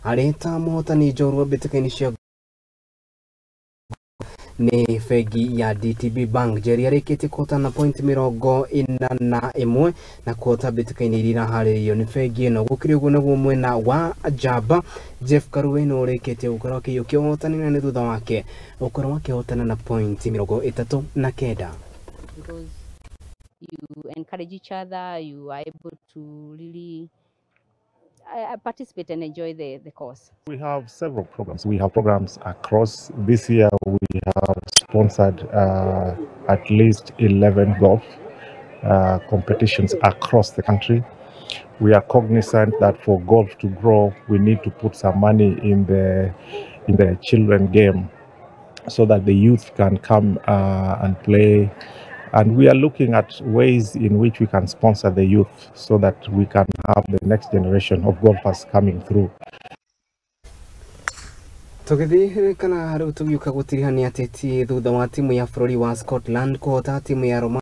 Arĩ ta mũhotani njorua mbĩtĩka-inĩ cia nĩ bengi ya DTB Bank. Njeri arĩkĩtie kũhotana na point 41 na kũhota mbĩtĩka-inĩ iria iraharĩrĩirio nĩ bengi ĩno. Gũkĩrĩ ũguo naguo mwena wa Njamba, Jeff Karue nĩ ũrĩkĩtie gũkorwo akĩiyũkia ũhotani na nĩ thutha wake gũkorwo akĩhotana na point 39. Because you encourage each other, you are able to really participate and enjoy the course. We have several programs. We have programs across. This year we have sponsored at least 11 golf competitions across the country. We are cognizant that for golf to grow, we need to put some money in the children game so that the youth can come and play. And we are looking at ways in which we can sponsor the youth so that we can have the next generation of golfers coming through. Tũgĩthiĩ kana rĩu tũgĩũka gũtirihania ateti thutha wa timu ya bũrũri wa Scotland kũhota timu ya Romania.